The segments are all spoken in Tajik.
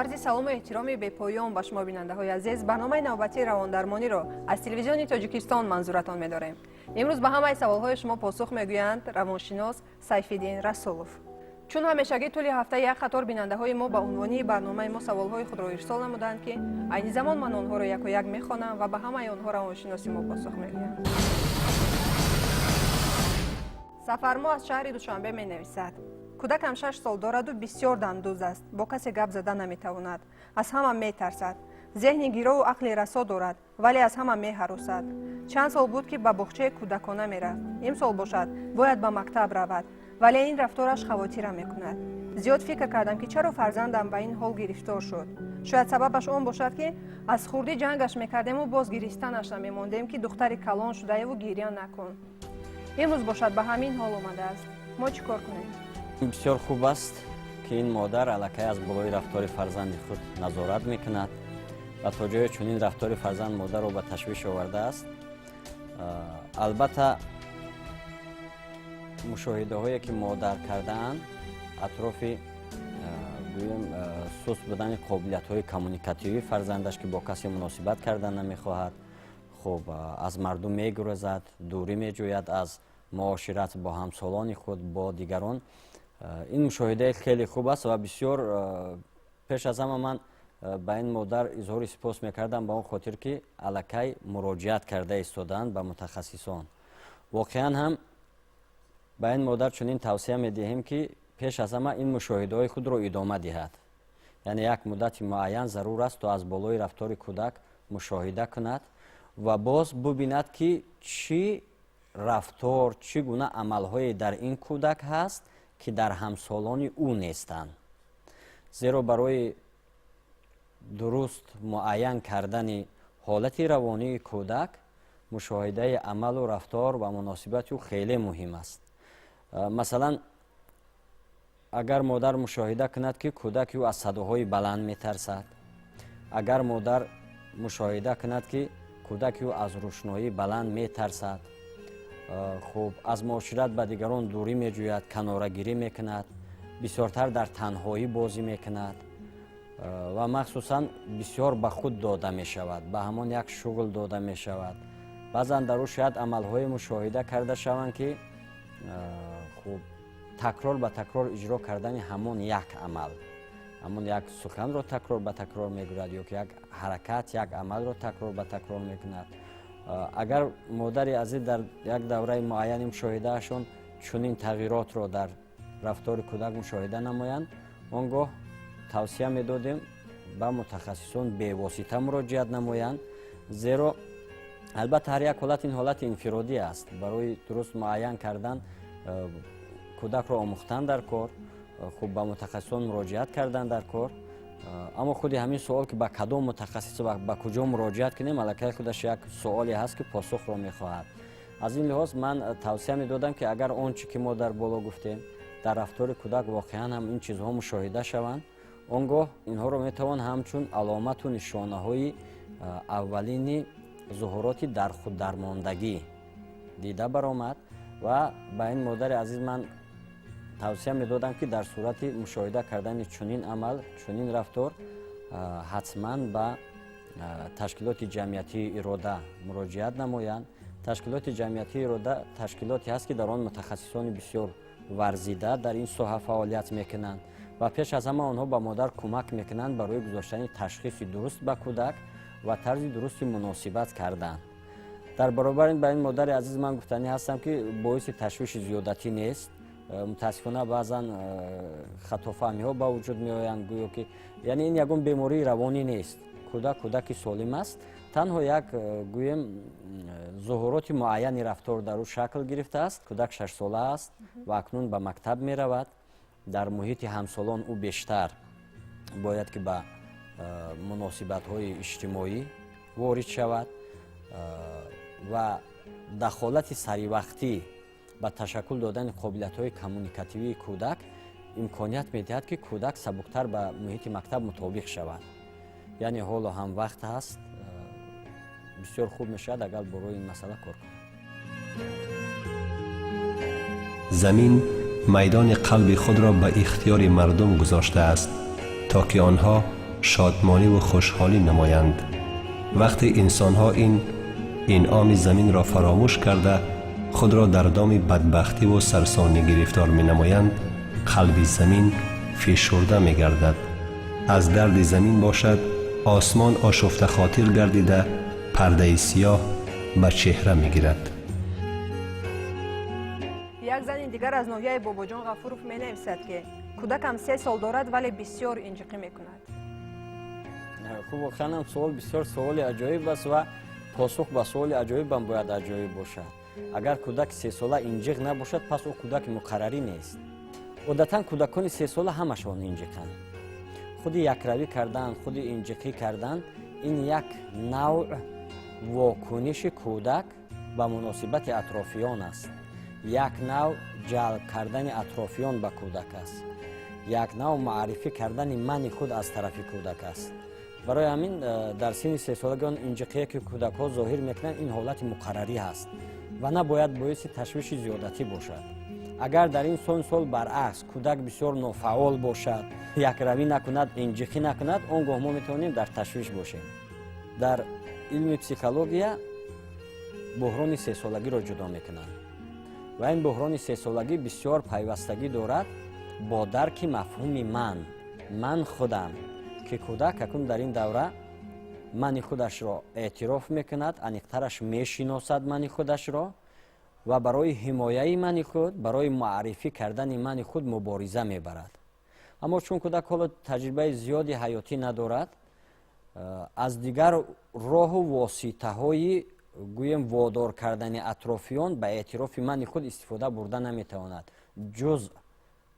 Арзи салому эҳтироми бепоён ба шумо, бинандаҳои азиз, барномаи навбатии равондармониро аз Телевизиони Тоҷикистон манзуратон медорем. Имрӯз ба ҳамаи саволҳои шумо посух мегӯянд равоншинос Сайфиддин Расулов. Чун ҳамешагӣ, тӯли ҳафта як қатор бинандаҳои мо ба унвонии барномаи мо саволҳои худро ирсол намуданд, ки айни замон ман онҳоро яку як мехонам ва ба ҳамаи онҳо равоншиноси мо посух мегӯянд. Сафармо аз шаҳри Душанбе менависад: кӯдакам 6 сол дораду бисёр дандуз аст, бо касе гап зада наметавонад, аз ҳама метарсад. Зеҳни гирову ақли расо дорад, вале аз ҳама меҳаросад. Чанд сол буд, ки ба боғчаи кӯдакона мерафт. Имсол бошад, бояд ба мактаб равад, вале ин рафтораш хавотира мекунад. Зиёд фикр кардам, ки чаро фарзандам ба ин ҳол гирифтор шуд. Шояд сабабаш он бошад, ки аз хурдӣ ҷангаш мекардему боз гиристанаш намемондем, ки духтари калон шудаеву гиря накун. Имрӯз бошад, ба ҳамин ҳол омадааст. Мо чӣ кор кунем? Бисёр хуб аст, ки ин модар аллакай аз болои рафтори фарзанди худ назорат мекунад ва то ҷое чунин рафтори фарзанд модарро ба ташвиш овардааст. Албатта, мушоҳидаҳое, ки модар кардаанд атрофи, гӯем, суст будани қобилиятҳои коммуникативии фарзандаш, ки бо касе муносибат кардан намехоҳад, хуб, аз мардум мегурезад, дурӣ меҷӯяд аз муошират бо ҳамсолони худ, бо дигарон, ин мушоҳидаи хеле хуб аст ва бисёр пеш аз ҳама ман ба ин модар изҳори сипос мекардам ба он хотир, ки аллакай муроҷиат карда истодаанд ба мутахассисон. Воқеан ҳам, ба ин модар чунин тавсия медиҳем, ки пеш аз ҳама ин мушоҳидаҳои худро идома диҳад, яъне як муддати муайян зарур аст, то аз болои рафтори кӯдак мушоҳида кунад ва боз бубинад, ки чӣ рафтор, чӣ гуна амалҳое дар ин кӯдак ҳаст, ки дар ҳамсолони ӯ нестанд. Зеро барои дуруст муайян кардани ҳолати равонии кӯдак мушоҳидаи амалу рафтор ва муносибати ӯ хеле муҳим аст. Масалан, агар модар мушоҳида кунад, ки кӯдаки ӯ аз садоҳои баланд метарсад, агар модар мушоҳида кунад, ки кӯдаки ӯ аз рӯшноии баланд метарсад, хуб, аз муошират ба дигарон дурӣ меҷӯяд, канорагирӣ мекунад, бисёртар дар танҳоӣ бозӣ мекунад ва махсусан бисёр ба худ дода мешавад, ба ҳамон як шуғл дода мешавад, баъзан дар ӯ шояд амалҳое мушоҳида карда шаванд, ки, хуб, такрор ба такрор иҷро кардани ҳамон як амал, ҳамон як суханро такрор ба такрор мегӯяд ё ки як ҳаракат, як амалро такрор ба такрор мекунад. Агар модари азиз дар як давраи муайяни мушоҳидаашон чунин тағйиротро дар рафтори кӯдак мушоҳида намоянд, он гоҳ тавсия медодем ба мутахассисон бевосита муроҷиат намоянд. Зеро албатта, ҳар як ҳолат ин ҳолати инфиродӣ аст. Барои дуруст муайян кардан кӯдакро омӯхтан дар кор, хуб, ба мутахассисон муроҷиат кардан дар кор. Аммо худи ҳамин суол, ки ба кадом мутахассис ва ба куҷо муроҷиат кунем, аллакай худаш як суоле ҳаст, ки посухро мехоҳад. Аз ин лиҳоз ман тавсия медодам, ки агар он чӣ ки мо дар боло гуфтем, дар рафтори кӯдак воқеан ҳам ин чизҳо мушоҳида шаванд, он гоҳ инҳоро метавон ҳамчун аломату нишонаҳои аввалини зуҳуроти дар худдармондагӣ дида баромад. Ва ба ин модари азиз ман тавсия медодам, ки дар сурати мушоҳида кардани чунин амал, чунин рафтор, ҳатман ба ташкилоти ҷамъиятии Ирода муроҷиат намоянд. Ташкилоти ҷамъиятии Ирода ташкилоте ҳаст, ки дар он мутахассисони бисёр варзида дар ин соҳа фаъолият мекунанд ва пеш аз ҳама онҳо ба модар кӯмак мекунанд барои гузоштани ташхиси дуруст ба кӯдак ва тарзи дурусти муносибат кардан. Дар баробар ин, ба ин модари азиз ман гуфтанӣ ҳастам, ки боиси ташвиши зиёдатӣ нест. Мутаассифона, баъзан хатофаҳмиҳо ба вуҷуд меоянд, гӯё ки, яъне, ин ягон бемории равонӣ нест. Кӯдак кӯдаки солим аст, танҳо як, гӯем, зуҳуроти муайяни рафтор дар ӯ шакл гирифтааст. Кӯдак 6-сола аст ва акнун ба мактаб меравад. Дар муҳити ҳамсолон ӯ бештар бояд ки ба муносибатҳои иҷтимоӣ ворид шавад ва дахолати саривақтӣ ба ташаккул додани қобилиятҳои коммуникативии кӯдак имконият медиҳад, ки кӯдак сабуктар ба муҳити мактаб мутобиқ шавад. Яъне ҳоло ҳам вақт ҳаст, бисёр хуб мешавад, агар барои ин масъала кор кунад. Замин майдони қалби худро ба ихтиёри мардум гузоштааст, то ки онҳо шодмонӣ ва хушҳолӣ намоянд. Вақте инсонҳо ин инъоми заминро фаромӯш карда, худро дар доми бадбахтиву сарсонӣ гирифтор менамоянд, қалби замин фишурда мегардад. Аз дарди замин бошад, осмон ошуфтахотир гардида, пардаи сиёҳ ба чеҳра мегирад. Як зани дигар аз ноҳияи Бобоҷон Ғафуров менависад, ки кӯдакам 3 сол дорад, вале бисёр инҷиқӣ мекунад. Хуб, воқеанам суол бисёр суоли аҷоиб аст ва посух ба суоли аҷоибам бояд аҷоиб бошад. Агар кӯдаки 3сола инҷиқ набошад, пас ӯ кӯдаки муқаррарӣ нест. Одатан кӯдакони 3сола ҳамашон инҷиқанд. Худи якравӣ кардан, худи инҷиқӣ кардан ин як навъ вокуниши кӯдак ба муносибати атрофиён аст, як навъ ҷалб кардани атрофиён ба кӯдак аст, як навъ маърифӣ кардани мани худ аз тарафи кӯдак аст. Барои ҳамин дар синни 3солаги он инҷиқие, ки кӯдакҳо зоҳир мекунанд, ин ҳолати муқаррарӣ ҳаст ва набояд боиси ташвиши зиёдатӣ бошад. Агар дар ин сон сол баръакс кӯдак бисёр нофаъол бошад, якравӣ накунад, инҷиқӣ накунад, он гоҳ мо метавонем дар ташвиш бошем. Дар илми психология буҳрони 3солагиро ҷудо мекунанд ва ин буҳрони 3солагӣ бисёр пайвастагӣ дорад бо дарки мафҳуми ман, ман худам, ки кӯдак акнун дар ин давра мани худашро эътироф мекунад, аниқтараш мешиносад мани худашро ва барои ҳимояи мани худ, барои муаррифӣ кардани мани худ мубориза мебарад. Аммо чун кӯдак ҳоло таҷрибаи зиёди ҳаётӣ надорад, аз дигар роҳу воситаҳои, гӯем, водор кардани атрофиён ба эътирофи мани худ истифода бурда наметавонад, ҷуз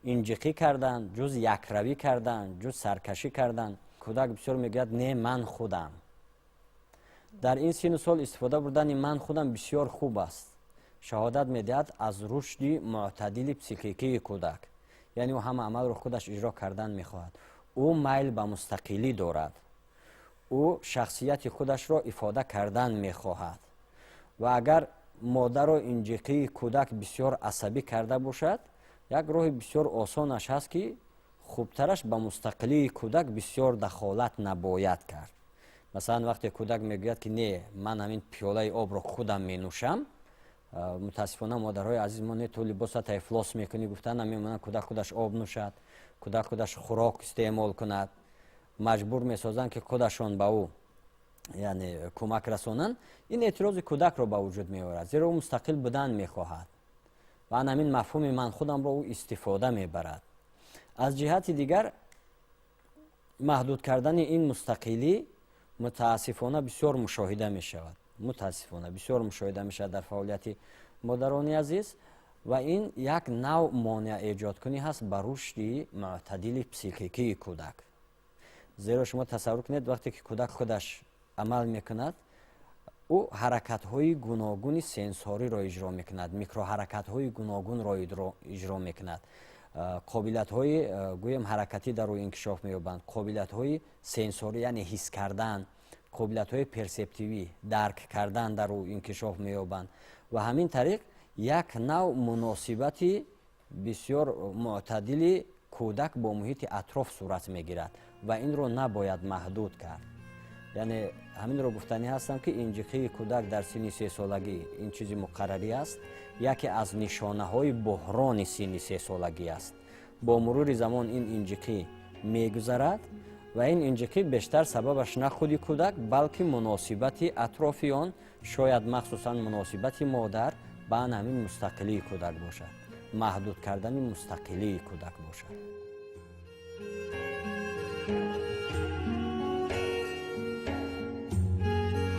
инҷиқӣ кардан, ҷуз якравӣ кардан, ҷуз саркашӣ кардан. Кӯдак бисёр мегӯяд: «Не, ман худам». Дар ин сину сол истифода бурдани «ман худам» бисёр хуб аст, шаҳодат медиҳад аз рушди мӯътадили психикии кӯдак, яъне ӯ ҳама амалро худаш иҷро кардан мехоҳад, ӯ майл ба мустақилӣ дорад, ӯ шахсияти худашро ифода кардан мехоҳад. Ва агар модарро инҷиқии кӯдак бисёр асабӣ карда бошад, як роҳи бисёр осонаш ҳаст, ки хубтараш ба мустақилии кӯдак бисёр дахолат набояд кард. Масалан, вақте кӯдак мегӯяд, ки «Не, ман ҳамин пиёлаи обро худам менӯшам», мутаассифона, модарҳои азиз мо «Не, ту либосата ифлос мекунӣ» гуфтан намемонанд кӯдак худаш об нӯшад, кӯдак худаш хӯрок истеъмол кунад, маҷбур месозанд, ки худашон ба ӯ, яъне, кӯмак расонанд. Ин эътирози кӯдакро ба вуҷуд меорад, зеро ӯ мустақил будан мехоҳад ва ан ҳамин мафҳуми «ман худамро» ӯ истифода мебарад. Аз ҷиҳати дигар, маҳдуд кардани ин мустақилӣ мутаассифона бисёр мушоҳида мешавад, мутаассифона бисёр мушоҳида мешавад дар фаъолияти модарони азиз ва ин як навъ монеа эҷодкунӣ ҳаст ба рушди мӯътадили психикии кӯдак. Зеро шумо тасаввур кунед, вақте ки кӯдак худаш амал мекунад, ӯ ҳаракатҳои гуногуни сенсориро иҷро мекунад, микроҳаракатҳои гуногунро иҷро мекунад, қобилиятҳои, гӯем, ҳаракатӣ дар ӯ инкишоф меёбанд, қобилиятҳои сенсорӣ, яъне ҳис кардан, қобилиятҳои персептивӣ, дарк кардан дар ӯ инкишоф меёбанд ва ҳамин тариқ як нав муносибати бисёр мӯътадили кӯдак бо муҳити атроф сурат мегирад ва инро набояд маҳдуд кард. Яъне ҳаминро гуфтанӣ ҳастам, ки инҷиқии кӯдак дар синни 3солагӣ ин чизи муқаррарӣ аст, яке аз нишонаҳои буҳрони синни 3солагӣ аст. Бо мурури замон ин инҷиқӣ мегузарад ва ин инҷиқӣ бештар сабабаш на худи кӯдак, балки муносибати атрофиён, шояд махсусан муносибати модар ба ан ҳамин мустақилии кӯдак бошад, маҳдуд кардани мустақилии кӯдак бошад.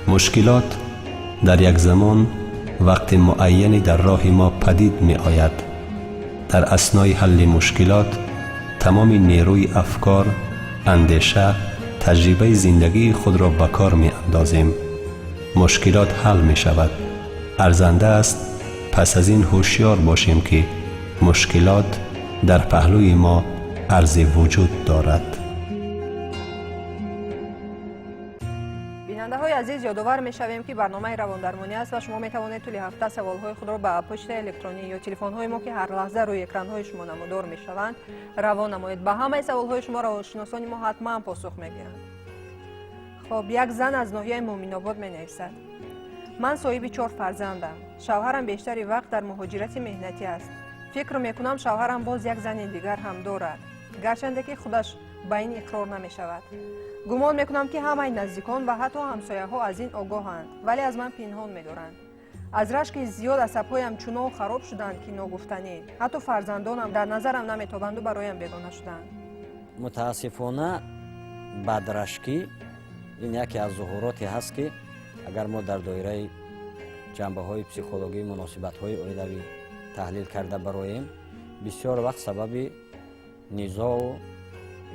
Мушкилот дар як замон вақти муайяне дар роҳи мо падид меояд. Дар аснои ҳалли мушкилот тамоми нерӯи афкор, андеша, таҷрибаи зиндагии худро ба кор меандозем. Мушкилот ҳал мешавад. Арзанда аст пас аз ин ҳушёр бошем, ки мушкилот дар паҳлӯи мо арзи вуҷуд дорад. Бинандаҳои азиз, Ёдовар мешавем, ки барномаи равондармонӣ аст ва шумо метавонед тӯли ҳафта саволҳои худро ба почтаи электронӣ ё телефонҳои мо, ки ҳар лаҳза рӯи экранҳои шумо намудор мешаванд, равон намоед. Ба ҳамаи саволҳои шумо равоншиносони мо ҳатман посух мегӯянд. Хоб, як зан аз ноҳияи Муъминобод менависад: ман соҳиби чор фарзандам. Шавҳарам бештари вақт дар муҳоҷирати меҳнатӣ аст. Фикр мекунам, шавҳарам боз як зани дигар ҳам дорад, гарчанде ки худаш ба ин иқрор намешавад. Гумон мекунам, ки ҳамаи наздикон ва ҳатто ҳамсояҳо аз ин огоҳанд, вале аз ман пинҳон медоранд. Аз рашки зиёд асабҳоям чунон хароб шуданд, ки ногуфтанӣ. Ҳатто фарзандонам дар назарам наметобанду бароям бегона шуданд. Мутаассифона, бадрашкӣ ин яке аз зуҳуроте ҳаст, ки агар мо дар доираи ҷанбаҳои психологии муносибатҳои оилавӣ таҳлил карда бароем, бисёр вақт сабаби низоу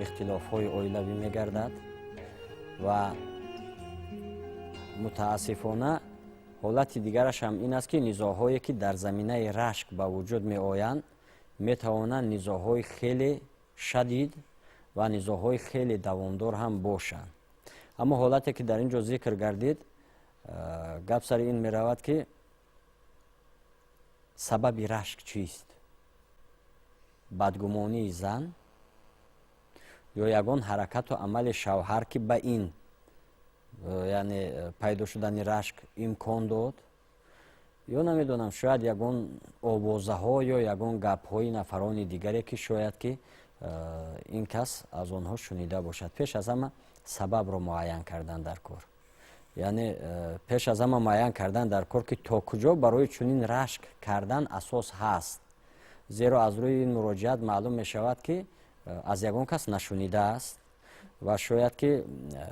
ихтилофҳои оилавӣ мегардад. Ва мутаассифона, ҳолати дигараш ҳам ин аст, ки низоъҳое, ки дар заминаи рашк ба вуҷуд меоянд, метавонанд низоъҳои хеле шадид ва низоъҳои хеле давомдор ҳам бошанд. Аммо ҳолате, ки дар ин ҷо зикр гардид, гап сари ин меравад, ки сабаби рашк чист: бадгумонии зан ё ягон ҳаракату амали шавҳар, ки ба ин, яъне пайдо шудани рашк имкон дод, ё намедонам, шояд ягон овозаҳо ё ягон гапҳои нафарони дигаре, ки шояд ки ин кас аз онҳо шунида бошад. Пеш аз ҳама сабабро муайян кардан дар кор, яъне пеш аз ҳама муайян кардан дар кор, ки то куҷо барои чунин рашк кардан асос ҳаст, зеро аз рӯи ин муроҷиат маълум мешавад, ки аз ягон кас нашунидааст ва шояд ки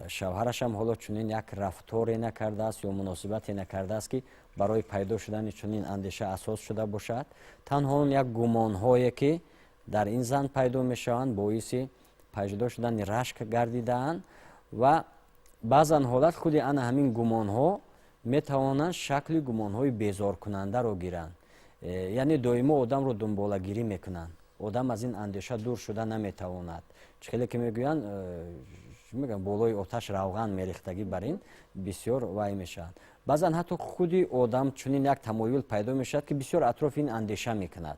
шавҳарашам ҳоло чунин як рафторе накардааст ё муносибате накардааст, ки барои пайдо шудани чунин андеша асос шуда бошад. Танҳо он як гумонҳое, ки дар ин зан пайдо мешаванд, боиси пайдо шудани рашк гардидаанд. Ва баъзан ҳолат худи ана ҳамин гумонҳо метавонанд шакли гумонҳои безоркунандаро гиранд, яъне доимо одамро дунболагирӣ мекунанд, одам аз ин андеша дур шуда наметавонад. Чӣ хеле ки мегӯянд, мегӯянд, болои оташ равған мерехтагӣ, бар ин бисёр вай мешаванд. Баъзан ҳатто худи одам чунин як тамоюл пайдо мешавад, ки бисёр атрофи ин андеша мекунад.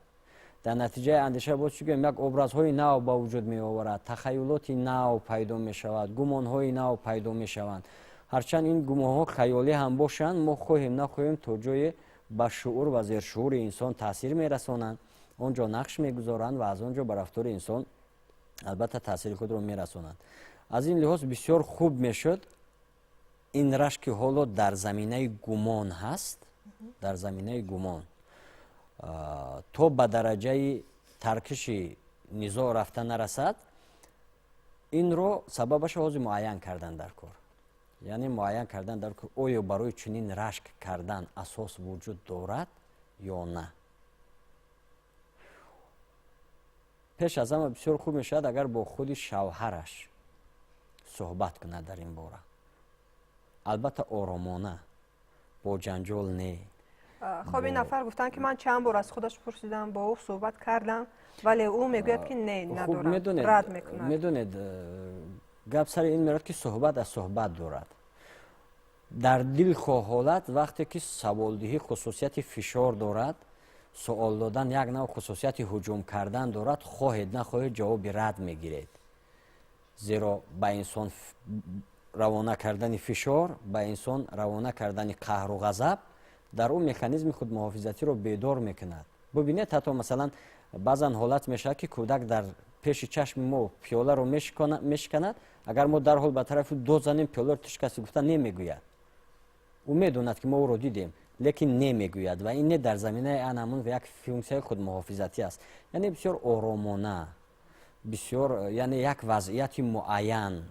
Дар натиҷаи андеша боз чӣ гӯем, як образҳои нав ба вуҷуд меоварад, тахаюлоти нав пайдо мешавад, гумонҳои нав пайдо мешаванд. Ҳарчанд ин гумонҳо хаёлӣ ҳам бошанд, мо хоҳем нахоҳем, то ҷое ба шуур ва зершуури инсон таъсир мерасонанд, он ҷо нақш мегузоранд ва аз он ҷо ба рафтори инсон албатта таъсири худро мерасонанд. Аз ин лиҳоз бисёр хуб мешуд ин рашки ҳоло дар заминаи гумон ҳаст, дар заминаи гумон то ба дараҷаи таркиши низоъ рафта нарасад, инро сабабашо ҳозир муайян кардан дар кор, яъне муайян кардан дар кор, оё барои чунин рашк кардан асос вуҷуд дорад ё на. Пеш аз ҳама бисёр хуб мешавад, агар бо худи шавҳараш суҳбат кунад дар ин бора, албатта оромона, бо ҷанҷол не. Хоб, ин нафар гуфтанд, ки ман чанд бор аз худаш пурсидам, бо ӯ суҳбат кардам, вале ӯ мегӯяд, ки не, надорам, рад мекунад. Медонед, гап сари ин меравад, ки суҳбат аз суҳбат дорад. Дар дилхоҳ ҳолат, вақте ки саволдиҳӣ хусусияти фишор дорад, суол додан як нав хусусияти ҳуҷум кардан дорад, хоҳед нахоҳед, ҷавоби рад мегиред, зеро ба инсон равона кардани фишор, ба инсон равона кардани қаҳру ғазаб дар ӯ механизми худмуҳофизатиро бедор мекунад. Бубинед, ҳатто масалан, баъзан ҳолат мешавад, ки кӯдак дар пеши чашми мо пиёларо мешиканад. Агар мо дарҳол ба тарафи дод занем, пиёларо ту шикастӣ гуфта, немегӯяд. Ӯ медонад, ки мо ӯро дидем, лекин немегӯяд. Ва ин не дар заминаи ан ҳамун як функсияи худмуҳофизатӣ аст. Яъне бисёр оромона, бисёр, яъне як вазъияти муайян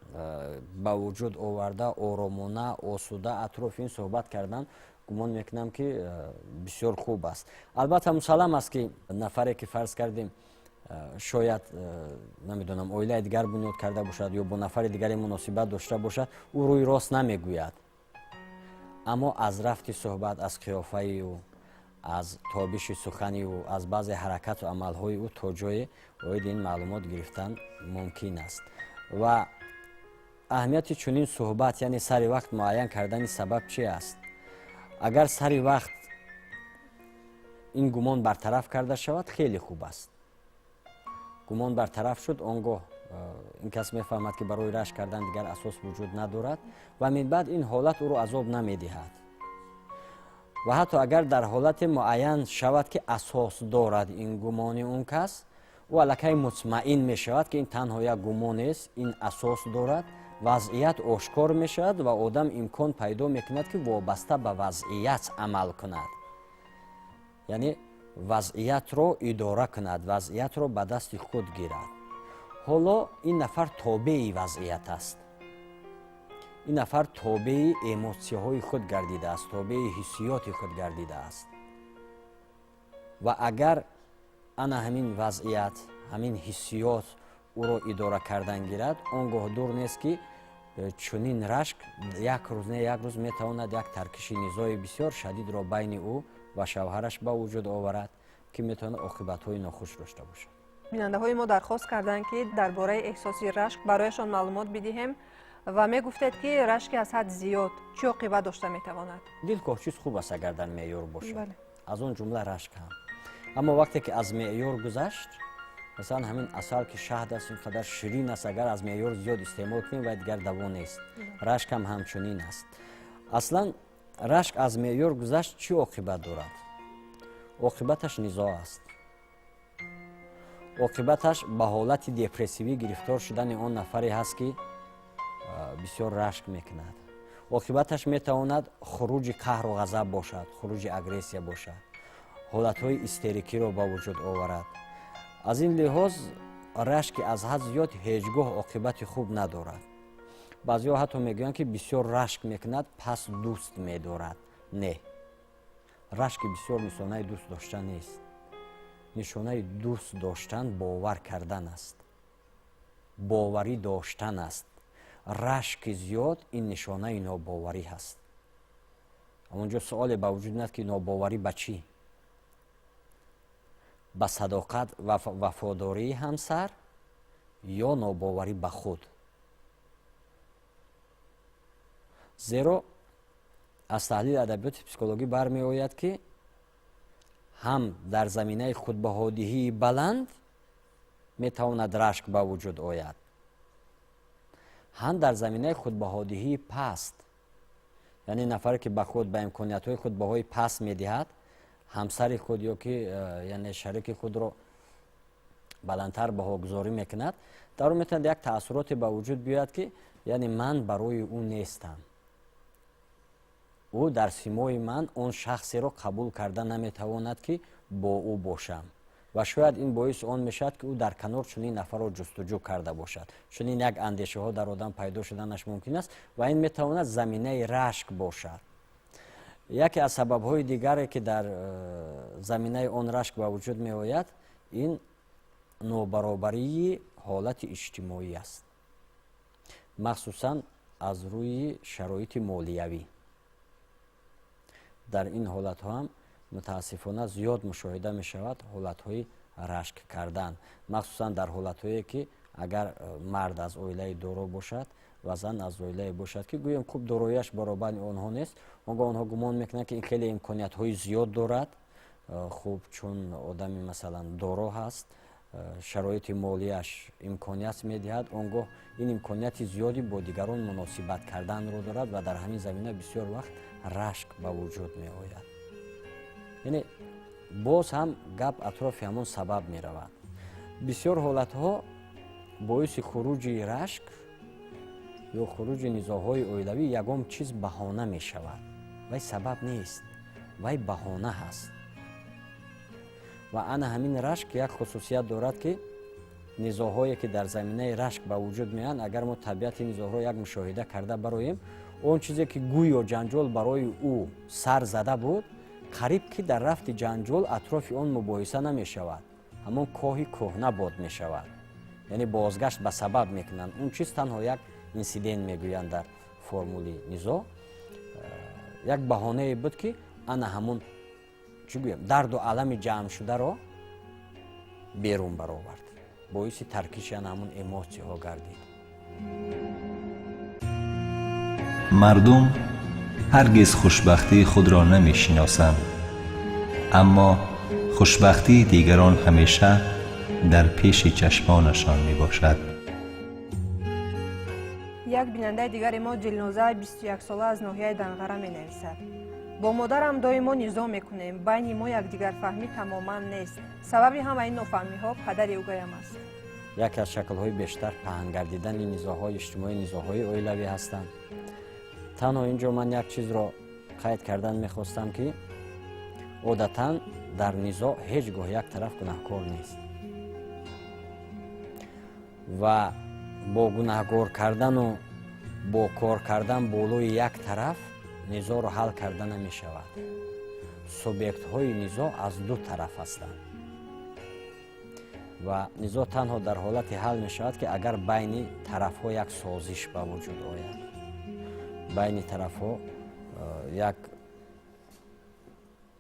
ба вуҷуд оварда, оромона, осуда атрофи ин суҳбат кардан, гумон мекунам, ки бисёр хуб аст. Албатта, мусаллам аст, ки нафаре, ки фарз кардем, шояд, намедонам, оилаи дигар бунёд карда бошад ё бо нафари дигаре муносибат дошта бошад, ӯ рӯи рост намегӯяд, аммо аз рафти суҳбат, аз қиёфаи ӯ, аз тобиши сухани ӯ, аз баъзе ҳаракату амалҳои ӯ то ҷое оиди ин маълумот гирифтан мумкин аст. Ва Аҳамияти чунин суҳбат, яъне сари вақт муайян кардани сабаб чи аст? Агар сари вақт ин гумон бартараф карда шавад, хеле хуб аст. Гумон бартараф шуд, он гоҳ ин кас мефаҳмад, ки барои рашк кардан дигар асос вуҷуд надорад ва минбаъд ин ҳолат ӯро азоб намедиҳад. Ва ҳатто агар дар ҳолате муайян шавад, ки асос дорад ин гумони он кас, ӯ аллакай мутмаин мешавад, ки ин танҳо як гумонест, ин асос дорад. Вазъият ошкор мешавад ва одам имкон пайдо мекунад, ки вобаста ба вазъият амал кунад, яъне вазъиятро идора кунад, вазъиятро ба дасти худ гирад. Ҳоло ин нафар тобеи вазъият аст, ин нафар тобеи эмотсияҳои худ гардидааст, тобеи ҳиссиёти худ гардидааст. Ва агар ана ҳамин вазъият, ҳамин ҳиссиёт ӯро идора кардан гирад, он гоҳ дур нест, ки чунин рашк як рӯз не, як рӯз метавонад як таркиши низои бисёр шадидро байни ӯ ва шавҳараш ба вуҷуд оварад, ки метавонад оқибатҳои нохуш дошта бошад. Бинандаҳои мо дархост карданд, ки дар бораи эҳсоси рашк барояшон маълумот бидиҳем ва мегуфтед, ки рашки аз ҳад зиёд чӣ оқибат дошта метавонад? Дилхоҳ чиз хуб аст, агар дар меъёр бошад, аз он ҷумла рашк ҳам. Аммо вақте ки аз меъёр гузашт, масалан, ҳамин асал, ки шаҳд аст, ин қадар ширин аст, агар аз меъёр зиёд истеъмол кунем, вай дигар даво нест. Рашк ҳам ҳамчунин аст. Аслан рашк аз меъёр гузашт, чӣ оқибат дорад? Оқибаташ низоъ аст, оқибаташ ба ҳолати депрессивӣ гирифтор шудани он нафаре ҳаст, ки бисёр рашк мекунад. Оқибаташ метавонад хуруҷи қаҳру ғазаб бошад, хуруҷи агрессия бошад, ҳолатҳои истерикиро ба вуҷуд оварад. Аз ин лиҳоз рашки аз ҳад зиёд ҳеҷ гоҳ оқибати хуб надорад. Баъзеҳо ҳатто мегӯянд, ки бисёр рашк мекунад, пас дӯст медорад. Не, рашки бисёр нишонаи дӯст доштан нест. Нишонаи дӯст доштан бовар кардан аст, боварӣ доштан аст. Рашки зиёд ин нишонаи нобоварӣ ҳаст. Ҳамонҷо суоле ба вуҷуд меяд, ки нобоварӣ ба чӣ? Ба садоқат ва вафодории ҳамсар ё нобоварӣ ба худ? Зеро аз таҳлили адабиёти психологӣ бармеояд, ки ҳам дар заминаи худбаҳодиҳии баланд метавонад рашк ба вуҷуд ояд, ҳам дар заминаи худбаҳодиҳии паст. Яъне нафаре, ки ба худ, ба имкониятҳои худ баҳои паст медиҳад, ҳамсари худ ё ки яъне шарики худро баландтар баҳогузорӣ мекунад, дар он метавонад як таассуроте ба вуҷуд биёяд, ки яъне ман барои ӯ нестам, ӯ дар симои ман он шахсеро қабул карда наметавонад, ки бо ӯ бошам. Ва шояд ин боиси он мешавад, ки ӯ дар канор чунин нафарро ҷустуҷӯ карда бошад. Чунин як андешаҳо дар одам пайдо шуданаш мумкин аст ва ин метавонад заминаи рашк бошад. Яке аз сабабҳои дигаре, ки дар заминаи он рашк ба вуҷуд меояд, ин нобаробарии ҳолати иҷтимоӣ аст, махсусан аз рӯи шароити молиявӣ. Дар ин ҳолатҳо ҳам мутаассифона зиёд мушоҳида мешавад ҳолатҳои рашк кардан, махсусан дар ҳолатҳое, ки агар мард аз оилаи доро бошад ва зан аз оилае бошад, ки гӯем хуб, дорояш баробари онҳо нест. Он гоҳ онҳо гумон мекунанд, ки ин хеле имкониятҳои зиёд дорад. Хуб, чун одами, масалан, доро ҳаст, шароити молияш имконият медиҳад, он гоҳ ин имконияти зиёди бо дигарон муносибат карданро дорад ва дар ҳамин замина бисёр вақт рашк ба вуҷуд меояд. Яъне боз ҳам гап атрофи ҳамон сабаб меравад. Бисёр ҳолатҳо боиси хуруҷи рашк ё хуруҷи низоъҳои оилавӣ ягон чиз баҳона мешавад. Вай сабаб нест, вай баҳона ҳаст. Ва ана ҳамин рашк як хусусият дорад, ки низоъҳое, ки дар заминаи рашк ба вуҷуд меоянд, агар мо табиати низоъҳоро як мушоҳида карда бароем, он чизе, ки гӯё ҷанҷол барои ӯ сар зада буд, қариб ки дар рафти ҷанҷол атрофи он мубоҳиса намешавад, ҳамон коҳи кӯҳна бод мешавад. Яъне бозгашт ба сабаб мекунанд. Он чиз танҳо як инсидент мегӯянд дар формули низоъ, як баҳонае буд, ки ана ҳамон, чӣ гӯям, дарду алами ҷамъшударо берун баровард, боиси таркиши ана ҳамон эмотсияҳо гардид. Мардум ҳаргиз хушбахтии худро намешиносанд, аммо хушбахтии дигарон ҳамеша дар пеши чашмонашон мебошад. Як бинандаи дигари мо, Дилноза, 21 сола, аз ноҳияи Данғара менависад: «Бо модарам доимо низоъ мекунем. Байни мо якдигарфаҳмӣ тамоман нест. Сабаби ҳамаи нофаҳмиҳо падари угаям аст». Яке аз шаклҳои бештар паҳнгардидани низоъҳои иҷтимоӣ низоъҳои оилавӣ ҳастанд. Танҳо ин ҷо ман як чизро қайд кардан мехостам, ки одатан дар низоъ ҳеҷ гоҳ як тараф гунаҳкор нест ва бо гунаҳгор кардану бо кор кардан болои як тараф низоъро ҳал карда намешавад. Субъектҳои низоъ аз ду тараф ҳастанд ва низоъ танҳо дар ҳолате ҳал мешавад, ки агар байни тарафҳо як созиш ба вуҷуд ояд, байни тарафҳо як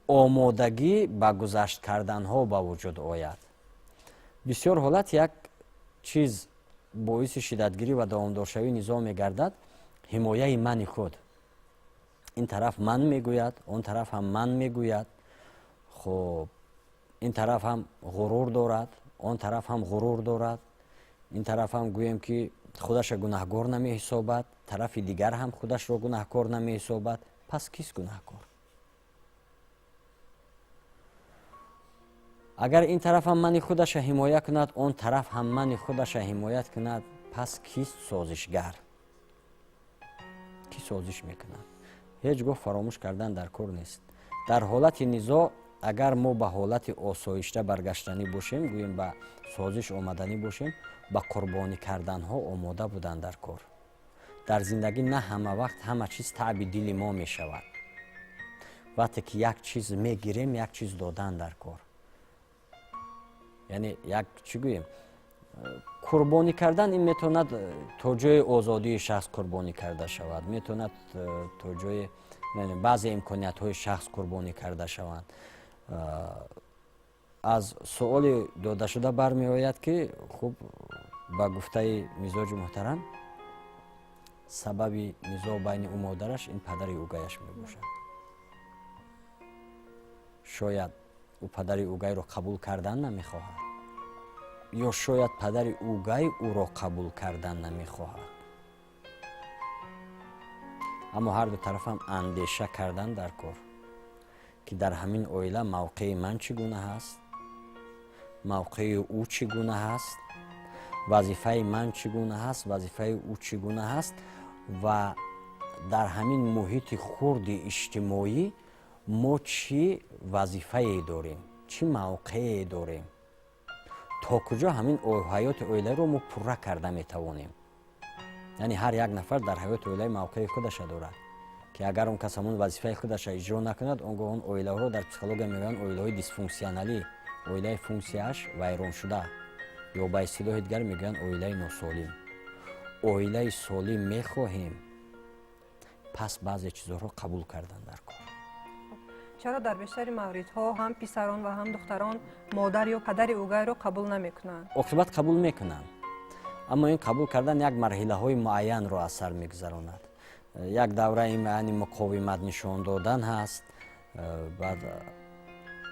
омодагӣ ба гузашт карданҳо ба вуҷуд ояд. Бисёр ҳолат як чиз боиси шиддатгирӣ ва давомдоршавии низоъ мегардад: ҳимояи мани худ. Ин тараф «ман» мегӯяд, он тараф ҳам «ман» мегӯяд. Хуб, ин тараф ҳам ғурур дорад, он тараф ҳам ғурур дорад. Ин тараф ҳам, гӯем ки, худаша гунаҳгор намеҳисобад, тарафи дигар ҳам худашро гунаҳкор намеҳисобад. Пас кист гунаҳкор? Агар ин тараф ҳам мани худаша ҳимоя кунад, он тараф ҳам мани худаша ҳимоят кунад, пас кист созишгар? Кӣ созиш мекунад? Ҳеҷ гоҳ фаромӯш кардан дар кор нест: дар ҳолати низоъ агар мо ба ҳолати осоишта баргаштанӣ бошем, гӯем, ба созиш омаданӣ бошем, ба қурбонӣ карданҳо омода будан дар кор. Дар зиндагӣ на ҳама вақт ҳама чиз таъби дили мо мешавад. Вақте ки як чиз мегирем, як чиз додан дар кор, яъне як чӣ гӯем, қурбонӣ кардан. Ин метавонад то ҷои озодии шахс қурбонӣ карда шавад, метавонад то ҷои баъзе имкониятҳои шахс қурбонӣ карда шаванд. Аз суоли додашуда бармеояд, ки, хуб, ба гуфтаи мизоҷи муҳтарам, сабаби низоъ байни ӯ модараш ин падари угаяш мебошад. Шояд ӯ падари угайро қабул кардан намехоҳад ё шояд падари угай ӯро қабул кардан намехоҳад. Аммо ҳарду тарафам андеша кардан дар кор, ки дар ҳамин оила мавқеи ман чӣ гуна ҳаст, мавқеи ӯ чӣ гуна ҳаст, вазифаи ман чӣ гуна ҳаст, вазифаи ӯ чӣ гуна ҳаст ва дар ҳамин муҳити хурди иҷтимоӣ мо чӣ вазифае дорем, чӣ мавқеае дорем, то куҷо ҳамин ҳаёти оиларо мо пурра карда метавонем. Яъне ҳар як нафар дар ҳаёти оилаи мавқеи худаша дорад, ки агар он кас ҳамон вазифаи худаша иҷро накунад, он гоҳ он оилаҳоро дар психология мегӯянд оилаҳои дисфунксионалӣ, оилаи функсияаш вайроншуда, ё ба истилоҳи дигар мегӯянд оилаи носолим. Оилаи солим мехоҳем, пас баъзе чизҳоро қабул кардан дар кор. Чаро дар бештари мавридҳо ҳам писарон ва ҳам духтарон модар ё падари угайро қабул намекунанд? Оқибат қабул мекунанд, аммо ин қабул кардан як марҳилаҳои муайянро аз сар мегузаронад. Як давраи муайяни муқовимат нишон додан ҳаст. Баъд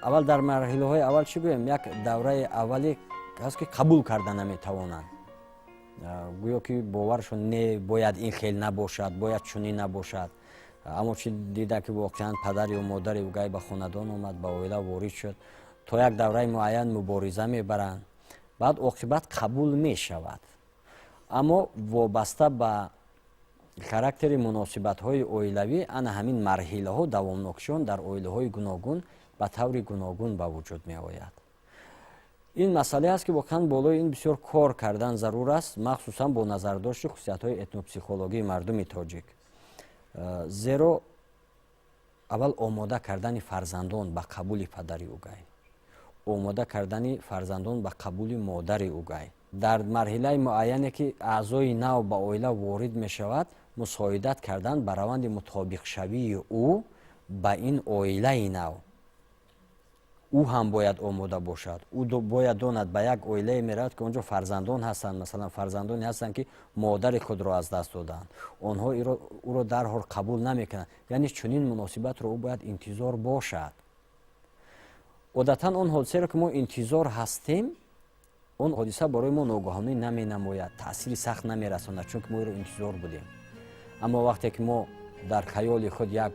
аввал, дар марҳилаҳои аввал, чӣ гӯем, як давраи аввале ҳаст, ки қабул карда наметавонанд, гӯё ки боваршон не, бояд ин хел набошад, бояд чунин набошад. Аммо чӣ дида, ки воқеан падар ё модари угай ба хонадон омад, ба оила ворид шуд, то як давраи муайян мубориза мебаранд, баъд оқибат қабул мешавад. Аммо вобаста ба характери муносибатҳои оилавӣ ана ҳамин марҳилаҳо давомнокшон дар оилаҳои гуногун ба таври гуногун ба вуҷуд меояд. Ин масъалае аст, ки воқеан болои ин бисёр кор кардан зарур аст, махсусан бо назардошти хусусиятҳои этнопсихологии мардуми тоҷик. Зеро аввал омода кардани фарзандон ба қабули падари угай, омода кардани фарзандон ба қабули модари угай, дар марҳилаи муайяне, ки аъзои нав ба оила ворид мешавад, мусоидат кардан ба раванди мутобиқшавии ӯ ба ин оилаи нав. Ӯ ҳам бояд омода бошад. Ӯ бояд донад, ба як оилае меравад, ки он ҷо фарзандон ҳастанд, масалан, фарзандоне ҳастанд, ки модари худро аз даст доданд. Онҳо ӯро дарҳол қабул намекунанд. Яъне чунин муносибатро ӯ бояд интизор бошад. Одатан он ҳодисаеро, ки мо интизор ҳастем, он ҳодиса барои мо ногаҳонӣ наменамояд, таъсири сахт намерасонад, чунки мо иро интизор будем. Аммо вақте ки мо дар хаёли худ як,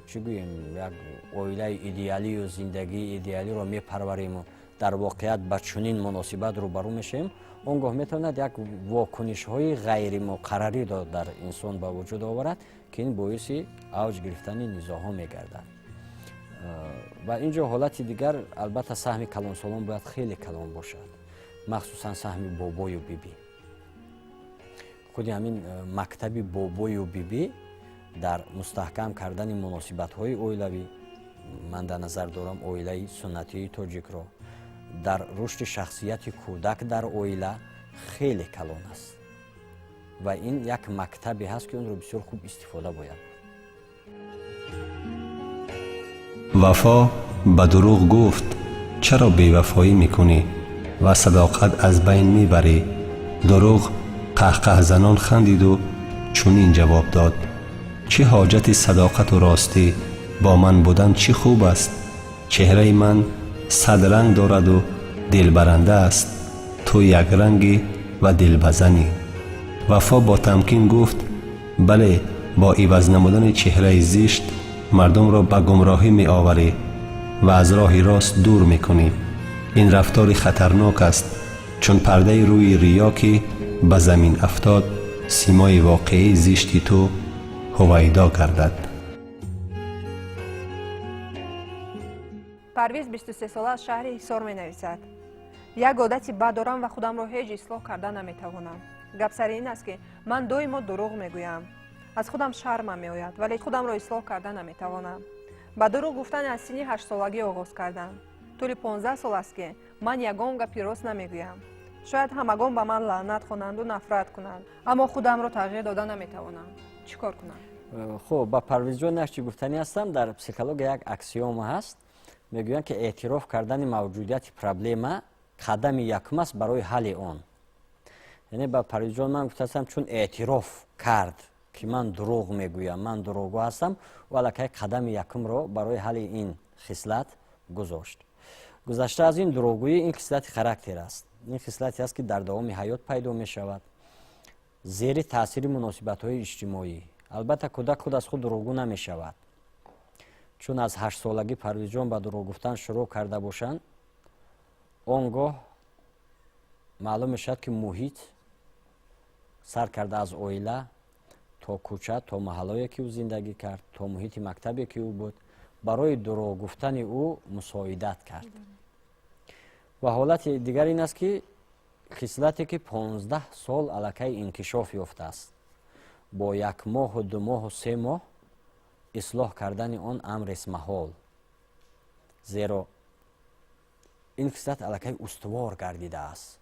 чӣ гӯем, як оилаи идеалию зиндагии идеалиро мепарвариму дар воқеият ба чунин муносибат рӯбарӯ мешавем, он гоҳ метавонад як вокунишҳои ғайримуқаррариро дар инсон ба вуҷуд оварад, ки ин боиси авҷ гирифтани низоъҳо мегардад. Ва ин ҷо ҳолати дигар, албатта, саҳми калонсолон бояд хеле калон бошад, махсусан саҳми бобою бибӣ. Худи ҳамин мактаби бобою бибӣ дар мустаҳкам кардани муносибатҳои оилавӣ, ман дар назар дорам оилаи суннатии тоҷикро, дар рушди шахсияти кӯдак дар оила хеле калон аст ва ин як мактабе ҳаст, ки онро бисёр хуб истифода бояд. Вафо ба дурӯғ гуфт: «Чаро бевафоӣ мекунӣ ва садоқат аз байн мебарӣ?» Дурӯғ қаҳқаҳзанон хандиду чунин ҷавоб дод: «Чӣ ҳоҷати садоқату ростӣ? Бо ман будан чӣ хуб аст! Чеҳраи ман сад ранг дораду дилбаранда аст, ту якрангӣ ва дилбазанӣ». Вафо бо тамкин гуфт: «Бале, бо иваз намудани чеҳраи зишт мардумро ба гумроҳӣ меоварӣ ва аз роҳи рост дур мекунӣ. Ин рафтори хатарнок аст, чун пардаи рӯи риё ки ба замин афтод, симои воқеии зишти ту ҳувайдо гардад». Парвиз, 23сола, аз шаҳри Ҳисор менависад: «Як одати бад дорам ва худамро ҳеҷ ислоҳ карда наметавонам. Гап сари ин аст, ки ман доимо дурӯғ мегӯям. Аз худам шармам меояд, вале худамро ислоҳ карда наметавонам. Ба дурӯғ гуфтан аз синни 8солагӣ оғоз кардам. Тӯли 15 сол аст, ки ман ягон гапи рост намегӯям. Шояд ҳамагон ба ман лаънат хонанду нафрат кунанд, аммо худамро тағйир дода наметавонам. Чӣ кор кунам?» Хуб, ба Парвизҷон як чӣ гуфтанӣ ҳастам. Дар психология як аксиома ҳаст, мегӯянд, ки эътироф кардани мавҷудияти проблема қадами якум аст барои ҳалли он. Яъне ба Парвизҷон ман гуфтаастам, чун эътироф кард, ки ман дурӯғ мегӯям, ман дурӯғгӯ ҳастам, ӯ аллакай қадами якумро барои ҳалли ин хислат гузошт. Гузашта аз ин, дурӯғгӯӣ ин хислати характер аст, ин хислате аст, ки дар давоми ҳаёт пайдо мешавад зери таъсири муносибатҳои иҷтимоӣ. Албатта, кӯдак худ аз худ дурӯғгӯ намешавад. Чун аз 8солагӣ Парвизҷон ба дурӯғ гуфтан шурӯъ карда бошанд, он гоҳ маълум мешавад, ки муҳит, сар карда аз оила то кӯча, то маҳаллое, ки ӯ зиндагӣ кард, то муҳити мактабе, ки ӯ буд, барои дурӯғ гуфтани ӯ мусоидат кард. Ва ҳолати дигар ин аст, ки хислате, ки 15 сол аллакай инкишоф ёфтааст, бо як моҳу 2 моҳу 3 моҳ ислоҳ кардани он амрест маҳол, зеро ин хислат аллакай устувор гардидааст.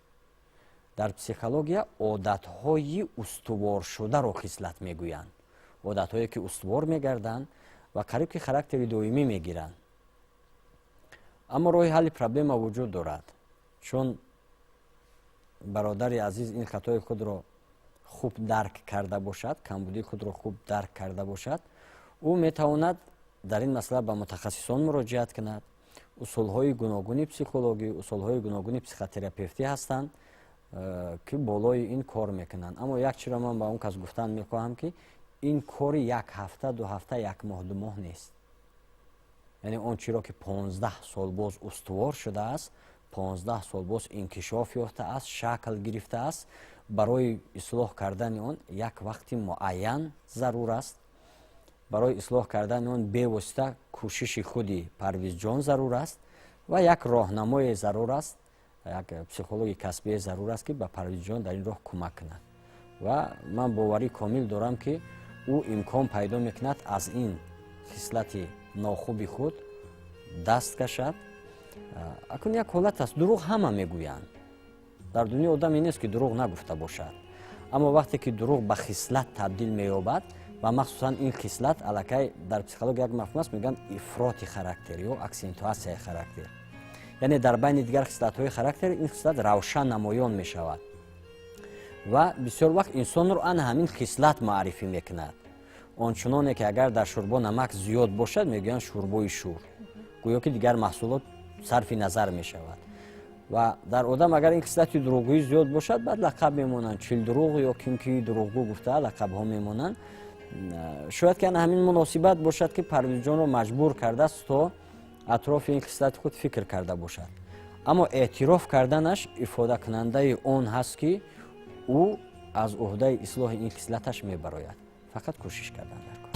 Дар психология одатҳои устуворшударо хислат мегӯянд, одатҳое, ки устувор мегарданд ва қариб ки характери доимӣ мегиранд. Аммо роҳи ҳалли проблема вуҷуд дорад. Чун бародари азиз ин хатои худро хуб дарк карда бошад, камбудии худро хуб дарк карда бошад, ӯ метавонад дар ин масъала ба мутахассисон муроҷиат кунад. Усулҳои гуногуни психологӣ, усулҳои гуногуни психотерапевтӣ ҳастанд, ки болои ин кор мекунанд. Аммо як чиро ман ба он кас гуфтан мехоҳам, ки ин кори як ҳафта, 2 ҳафта, як моҳ, 2 моҳ нест. Яъне он чиро, ки 15 сол боз устувор шудааст, 15 сол боз инкишоф ёфтааст, шакл гирифтааст, барои ислоҳ кардани он як вақти муайян зарур аст. Барои ислоҳ кардани он бевосита кӯшиши худи Парвизҷон зарур аст ва як роҳнамое зарур аст, як психологи касбие зарур аст, ки ба Парвизҷон дар ин роҳ кӯмак кунад. Ва ман боварӣ комил дорам, ки ӯ имкон пайдо мекунад аз ин хислати нохуби худ даст кашад. Акун як ҳолат аст: дурӯғ ҳама мегӯянд, дар дунё одаме нест, ки дурӯғ нагуфта бошад. Аммо вақте ки дурӯғ ба хислат табдил меёбад ва махсусан ин хислат аллакай, дар психология як мафҳум аст, мегӯянд ифроти характер ё аксентуатсияи характер. Яъне дар байни дигар хислатҳои характер ин хислат равшан намоён мешавад ва бисёр вақт инсонро ана ҳамин хислат маърифӣ мекунад. Ончуноне ки агар дар шӯрбо намак зиёд бошад, мегӯянд шӯрбои шӯр, гӯё ки дигар маҳсулот сарфи назар мешавад. Ва дар одам агар ин хислати дурӯғгӯӣ зиёд бошад, баъд лақаб мемонанд, чилдурӯғ ё кимки дурӯғгӯ гуфта лақабҳо мемонанд. Шояд ки ана ҳамин муносибат бошад, ки Парвизҷонро маҷбур кардааст, то атрофи ин хислати худ фикр карда бошад. Аммо эътироф карданаш ифодакунандаи он ҳаст, ки ӯ аз уҳдаи ислоҳи ин хислаташ мебарояд. Фақат кӯшиш кардан дар кор.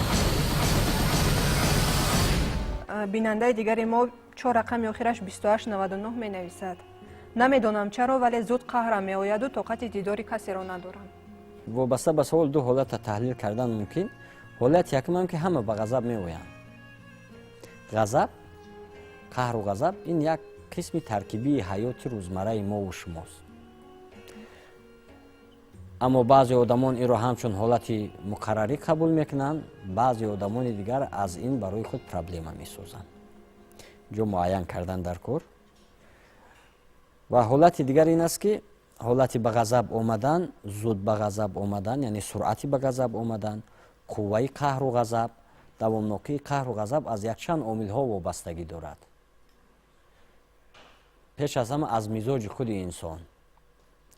Бинандаи дигари мо, чор рақами охираш 2899, менависад: намедонам чаро, вале зуд қаҳрам меояду тоқати дидори касеро надорам. Вобаста ба савол ду ҳолата таҳлил кардан мумкин. Ҳолати якумам, ки ҳама ба ғазаб меоянд. Ғазаб, қаҳру ғазаб ин як қисми таркибии ҳаёти рӯзмарраи мову шумост. Аммо баъзе одамон инро ҳамчун ҳолати муқаррарӣ қабул мекунанд, баъзе одамони дигар аз ин барои худ проблема месозанд. Ҷо муайян кардан дар кор. Ва ҳолати дигар ин аст, ки ҳолати ба ғазаб омадан, зуд ба ғазаб омадан, яъне суръати ба ғазаб омадан, қувваи қаҳру ғазаб, давомнокии қаҳру ғазаб аз якчанд омилҳо вобастагӣ дорад. Пеш аз ҳама аз мизоҷи худи инсон.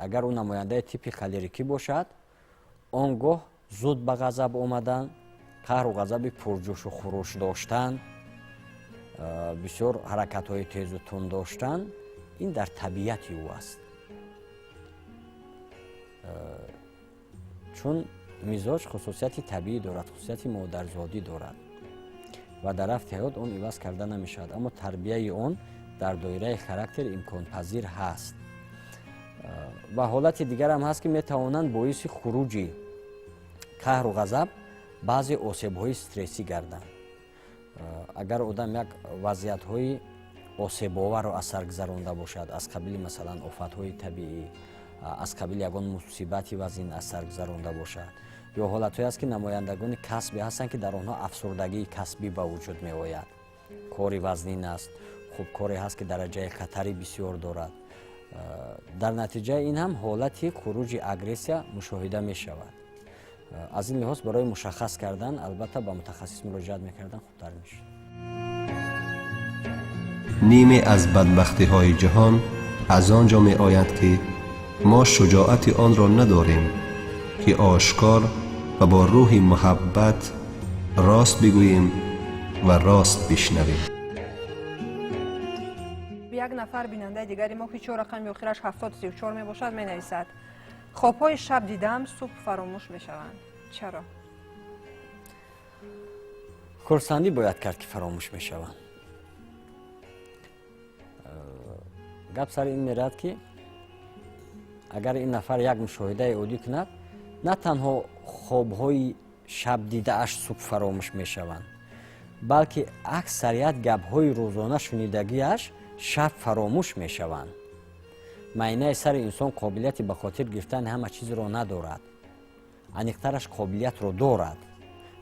Агар ӯ намояндаи типи холерикӣ бошад, он гоҳ зуд ба ғазаб омадан, қаҳру ғазаби пурҷӯшу хуруш доштан, бисёр ҳаракатҳои тезу тунд доштан ин дар табиати ӯ аст, чун мизоҷ хусусияти табиӣ дорад, хусусияти модарзодӣ дорад ва дар рафти ҳаёт он иваз карда намешавад. Аммо тарбияи он дар доираи характер имконпазир ҳаст. Ва ҳолати дигарам ҳаст, ки метавонанд боиси хуруҷи қаҳру ғазаб баъзе осебҳои стрессӣ гарданд. Агар одам як вазъиятҳои осебоварро аз сар гузаронда бошад, аз қабили, масалан, офатҳои табиӣ, аз қабили ягон мусибати вазин аз сар гузаронда бошад, ё ҳолатҳое аст, ки намояндагони касбе ҳастанд, ки дар онҳо афсурдагии касбӣ ба вуҷуд меояд. Кори вазнин аст, хуб, коре ҳаст, ки дараҷаи хатари бисёр дорад. Дар натиҷаи ин ҳам ҳолати хуруҷи агрессия мушоҳида мешавад. Аз ин лиҳоз барои мушаххас кардан албатта ба мутахассис муроҷиат мекардан хубтар мешуд. Ниме аз бадбахтиҳои ҷаҳон аз он ҷо меояд, ки мо шуҷоати онро надорем, ки ошкор ва бо рӯҳи муҳаббат рост бигӯем ва рост бишнавем. Як нафар бинандаи дигари мо, ки чор рақами охираш 7034 мебошад, менависад: хобҳои шаб дидаам субҳ фаромӯш мешаванд, чаро? Хурсандӣ бояд кард, ки фаромӯш мешаванд. Гап сари ин меравад, ки агар ин нафар як мушоҳидаи оддӣ кунад, на танҳо хобҳои шаб дидааш субҳ фаромӯш мешаванд, балки аксарият гапҳои рӯзона шунидагиаш шаб фаромӯш мешаванд. Майнаи сари инсон қобилияти ба хотир гирифтани ҳама чизро надорад. Аниқтараш, қобилиятро дорад,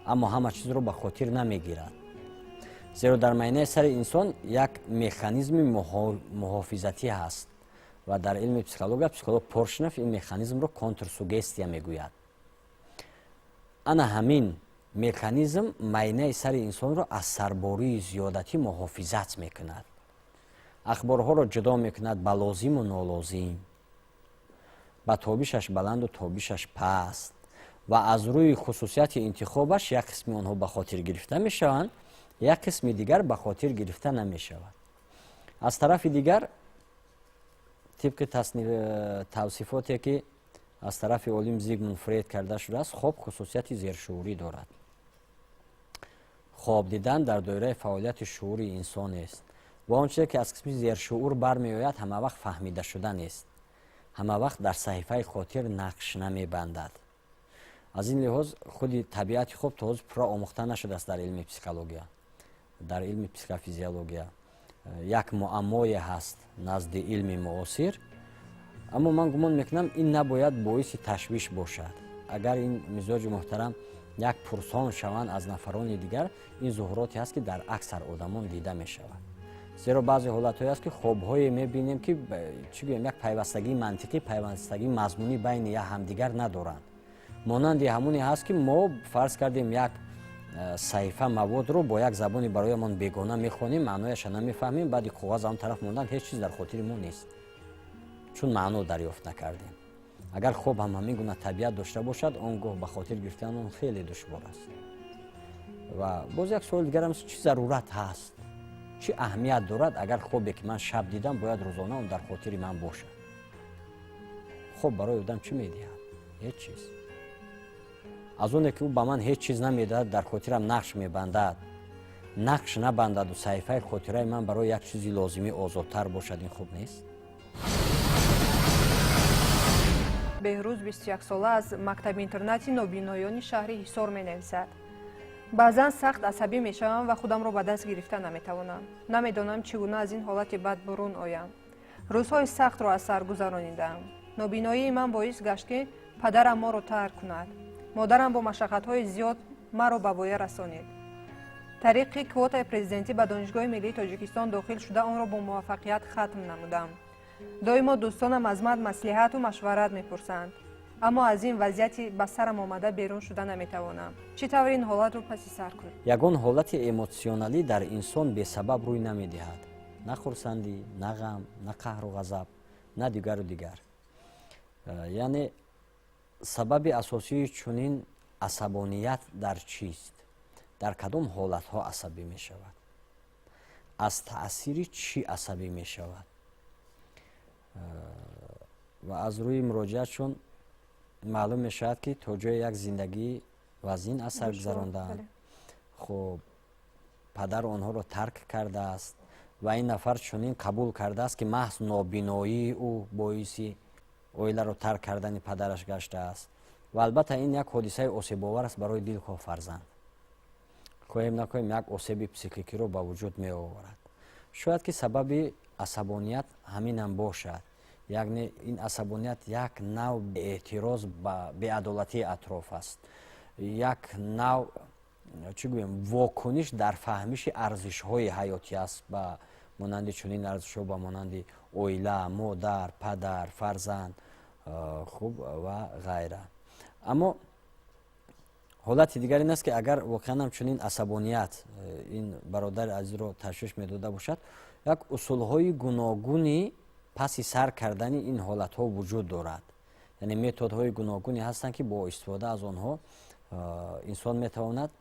аммо ҳама чизро ба хотир намегирад, зеро дар майнаи сари инсон як механизми муҳофизатӣ ҳаст. Ва дар илми психология психолог Поршнев ин механизмро контрсуггестия мегӯяд. Ана ҳамин механизм майнаи сари инсонро аз сарбории зиёдатӣ муҳофизат мекунад, ахборҳоро ҷудо мекунад ба лозиму нолозим, ба тобишаш баланду тобишаш паст, ва аз рӯи хусусияти интихобаш як қисми онҳо ба хотир гирифта мешаванд, як қисми дигар ба хотир гирифта намешавад. Аз тарафи дигар, тибқи тавсифоте, ки аз тарафи олим Зигмунд Фрейд карда шудааст, хоб хусусияти зершуурӣ дорад. Хоб дидан дар доираи фаъолияти шуури инсон нест ва он чизе, ки аз қисми зершуур бармеояд, ҳамавақт фаҳмида шуда нест, ҳамавақт дар саҳифаи хотир нақш намебандад. Аз ин лиҳоз худи табиати хоб то ҳозир пурра омӯхта нашудааст дар илми психология, дар илми психофизиология як муаммое ҳаст назди илми муосир. Аммо ман гумон мекунам, ин набояд боиси ташвиш бошад. Агар ин мизоҷи муҳтарам як пурсон шаванд аз нафарони дигар, ин зуҳуроте ҳаст, ки дар аксар одамон дида мешавад. Зеро баъзе ҳолатҳое аст, ки хобҳое мебинем, ки, чӣ гӯем, як пайвастагии мантиқӣ, пайвастагии мазмунӣ байни як ҳамдигар надоранд. Монанди ҳамоне ҳаст, ки мо фарз кардем, як саҳифа маводро бо як забони бароямон бегона мехонем, маънояша намефаҳмем, баъди коғаз он тараф мондан ҳеҷ чиз дар хотири мо нест, чун маъно дарёфт накардем. Агар хоб ҳам ҳамин гуна табиат дошта бошад, он гоҳ ба хотир гирифтани он хеле душвор аст. Ва боз як суоли дигарам: чӣ зарурат ҳаст, чӣ аҳамият дорад, агар хобе, ки ман шаб дидам, бояд рӯзона он дар хотири ман бошад? Хоб барои одам чӣ медиҳад? Ҳеҷ чиз. Аз оне ки ӯ ба ман ҳеҷ чиз намедиҳад, дар хотирам нақш мебандад, нақш набандаду саҳифаи хотираи ман барои як чизи лозимӣ озодтар бошад, ин хуб нест? Беҳрӯз, 21сола, аз мактаби интернати нобиноёни шаҳри Ҳисор менависад: баъзан сахт асабӣ мешавам ва худамро ба даст гирифта наметавонам. Намедонам, чӣ гуна аз ин ҳолати бад бурун оям. Рӯзҳои сахтро аз сар гузаронидаам. Нобиноии ман боис гашт, ки падарам моро тарк кунад. Модарам бо машаққатҳои зиёд маро ба воя расонид. Тариқи квотаи президентӣ ба Донишгоҳи миллии Тоҷикистон дохил шуда, онро бо муваффақият хатм намудам. Доимо дӯстонам аз ман маслиҳату машварат мепурсанд, аммо аз ин вазъияти ба сарам омада берун шуда наметавонам. Чӣ тавр ин ҳолатро паси сар кунам? Ягон ҳолати эмотсионалӣ дар инсон бесабаб рӯй намедиҳад: на хурсандӣ, на ғам, на қаҳру ғазаб, на дигару дигар. Яъне сабаби асосии чунин асабоният дар чист? Дар кадом ҳолатҳо асабӣ мешавад? Аз таъсири чӣ асабӣ мешавад? Ва аз рӯи муроҷиатшон маълум мешавад, ки то ҷое як зиндагии вазин аз сар гузарондаанд. Хуб, падар онҳоро тарк кардааст ва ин нафар чунин қабул кардааст, ки маҳз нобиноии ӯ боиси оиларо тарк кардани падараш гаштааст. Ва албатта, ин як ҳодисаи осебовар аст барои дилхоҳ фарзанд. Хоҳем накоҳем, як осеби психикиро ба вуҷуд меоварад. Шояд ки сабаби асабоният ҳаминам бошад, яъне ин асабоният як нав эътироз ба беадолатии атроф аст, як нав, чӣ гӯем, вокуниш дар фаҳмиши арзишҳои ҳаётӣ аст, ба монанди чунин арзишҳо, ба монанди оила, модар, падар, фарзанд, хуб, ва ғайра. Аммо ҳолати дигар ин аст, ки агар воқеан ҳам чунин асабоният ин бародари азизро ташвиш медода бошад, як усулҳои гуногуни паси сар кардани ин ҳолатҳо вуҷуд дорад. Яъне методҳои гуногуне ҳастанд, ки бо истифода аз онҳо инсон метавонад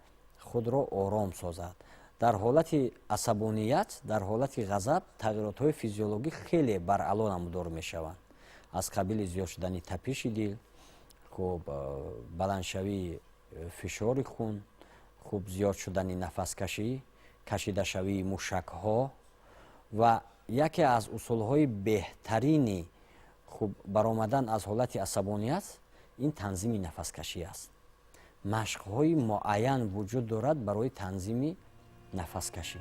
худро ором созад. Дар ҳолати асабоният, дар ҳолати ғазаб тағйиротҳои физиологӣ хеле баръало намудор мешаванд, аз қабили зиёд шудани тапиши дил, хуб, баландшавии фишори хун, хуб, зиёд шудани нафаскашӣ, кашидашавии мушакҳо. Ва яке аз усулҳои беҳтарини, хуб, баромадан аз ҳолати асабоният ин танзими нафаскашӣ аст. Машқҳои муайян вуҷуд дорад барои танзими нафаскашӣ.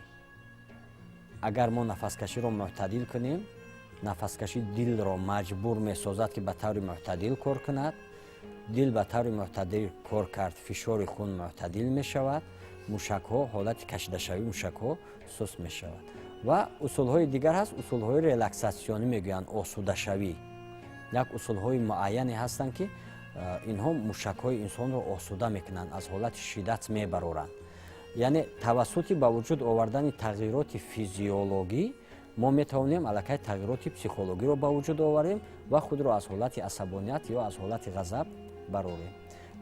Агар мо нафаскаширо мӯътадил кунем, нафаскашӣ дилро маҷбур месозад, ки ба таври мӯътадил кор кунад. Дил ба таври мӯътадил кор кард, фишори хун мӯътадил мешавад, мушакҳо, ҳолати кашидашавии мушакҳо суст мешавад. Ва усулҳои дигар ҳаст, усулҳои релаксатсионӣ мегӯянд, осудашавӣ. Як усулҳои муайяне ҳастанд, ки инҳо мушакҳои инсонро осуда мекунанд, аз ҳолати шиддат мебароранд. Яъне тавассути ба вуҷуд овардани тағйироти физиологӣ мо метавонем аллакай тағйироти психологиро ба вуҷуд оварем ва худро аз ҳолати асабоният ё аз ҳолати ғазаб барорем.